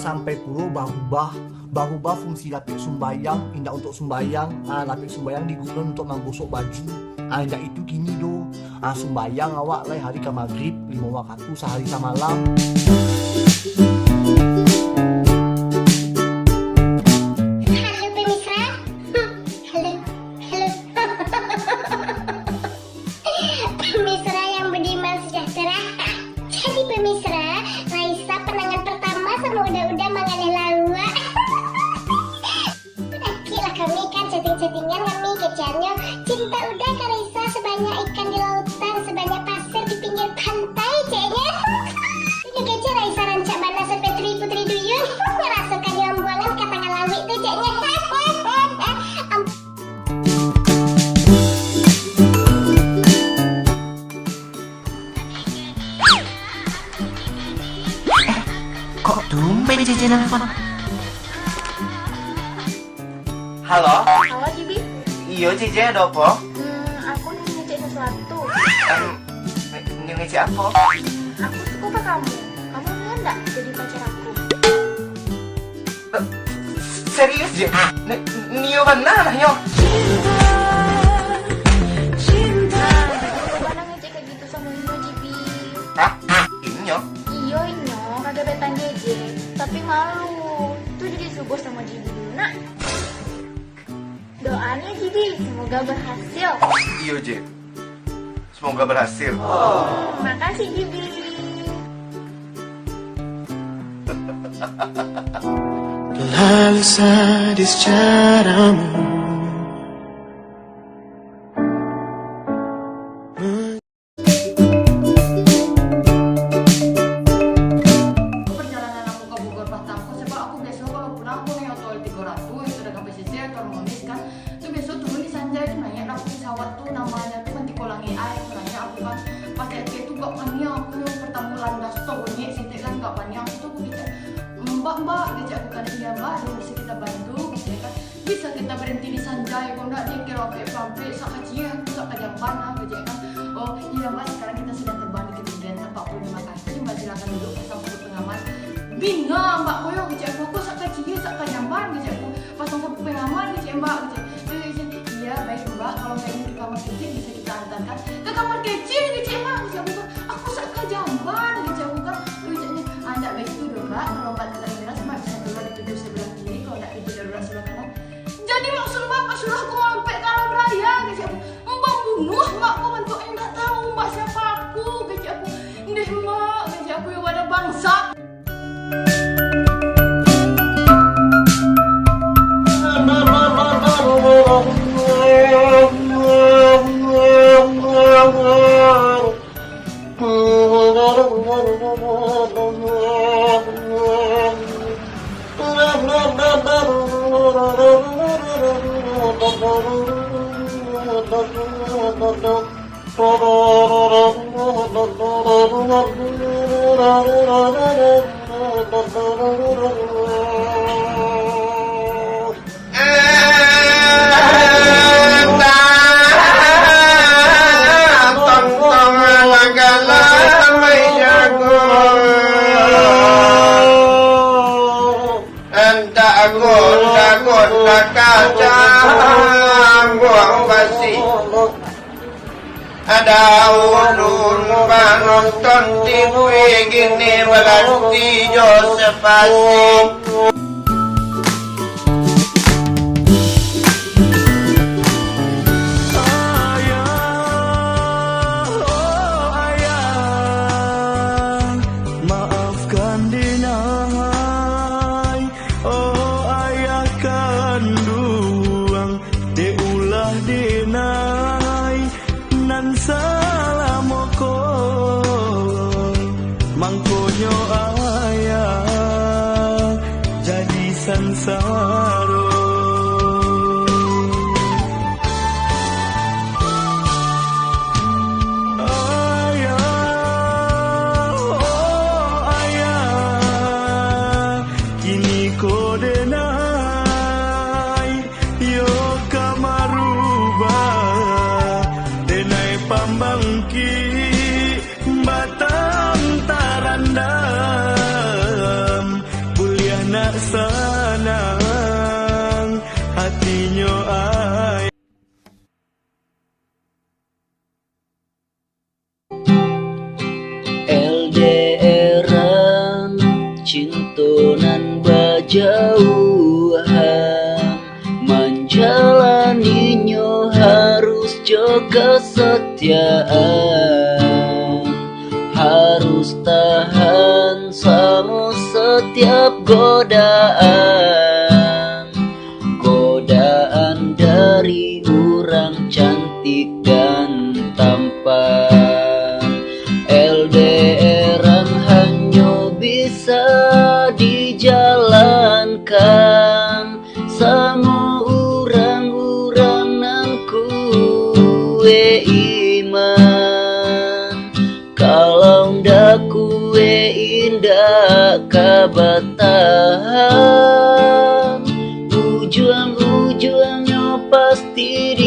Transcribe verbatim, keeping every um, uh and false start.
Sampai pulo barubah, barubah fungsi lapek sumbayang, indak untuak sumbayang, ah, lapek sumbayang diguno untuak manggosok baju. Ah, indak itu kini doh. Ah, sumbayang awak lai hari ka magrib, limo wakatu sahari samalam. Halo, pemisra. Halo, halo. Pemisra yang budiman sejahtera. Jadi pemisra, Raisa penangan pertama sama Uda-Uda mangaleh lauak. Dakik lah kami kan chatting-chattingan kami kecekannyo. Cinta Uda ka Raisa sebanyak ikan di lautan, sebanyak pasir di pinggir pantai, ceknyo. Ini kecek Raisa rancak bana sampai Putri Putri Duyun. Raso ka diambuangan ka tangah lauik tu, ceknyo. Kok tumben Jeje nelpon? Halo? Halo, Jibi. Iyo, Jeje, ado apo? Hmm, aku nak ngecek sesuatu. Em, nge-, ngecek apo? Aku suka ka kamu. Kamu mau ndak jadi pacar aku? Serius, Je? Ni-, nio bana lah nyo. Nah, inyo? Iyo, inyo ka gabetan Jeje, tapi malu. Tu jadi subuh samo Jibi dulu, nak. Doanya Jibi, semoga berhasil. Iyo, Je. Semoga berhasil. Makasih, Jibi. Terlalu sadis caramu. Perjalanan aku ka Bogor patang ko, sabab aku biaso kalau pulang aku naiak oto L tigo ratus, itu dah sampai Sisi atau Harmonis kan. Tu biaso turun di Sanjai tu, naiak lah pesawat tu, namanya tu kan Tiko Langik Ai, tu naiak aku kan. Pas naiak tu gak paniang, aku yang pertama landas tu, bunyi sitik kan gak paniang, tu aku kecek, "Mbak, Mbak," kecek aku kan, "Iya, Mbak, ada yang bisa kita bantu?" kecek kan. "Bisa kita berhenti di Sanjai ko ndak?" Dia kiro ampek-ampek, sak kaciah, sak ka jamban lah, kecek kan. "Oh, iya, Mbak, sekarang kita sedang terbang di ketinggian empat puluh lima kaki, Mbak, silakan duduk bersama pengaman." Bingah, Mbak, koyo, kecek aku, "Aku sak kaciah, sak ka jamban," kecek aku. "Pasang sabuk pengaman," kecek Mbak, kecek. "Eh, kecek, iya, baik, Mbak, kalau kayak ini ke kamar kecil, bisa kita antarkan." "Ke kamar kecil?" kecek Mbak, kecek aku kan. "Aku sak ka jamban," kecek aku kan. "Oh, keceknya, ah, ndak baik tu doh, Mbak, kalau Mbak tidak miras, Mbak bisa keluar di pintu sebelah kiri, kalau ndak pintu darurat sebelah kanan." Jadi maksud Mbak, Mbak suruh aku mampek ka alam raya, kecek aku. Mbak bunuh, Mbak, kok bantuak indak tahu, Mbak, siapa aku, kecek aku. Ndeh, Mbak, kecek aku, yang ada bangsa. Antak agot-agot lakacang buang basi. Ada ulun manonton T V gini, baganti jo spasi. Ayah, oh ayah, maafkan dinai. Oh ayah kanduang, dek ulah dinai nan salamo ko. Mangkonyo ayah, jan jauhan, manjalaninyo harus jo kesetiaan, harus tahan samo setiap godaan, godaan dari urang cantik dan tampan. L D R-an hanyo bisa dijalankan samo urang-urang nan kuek iman. Kalau ndak kuek, indak ka batahan, ujuang-ujuangnyo pasti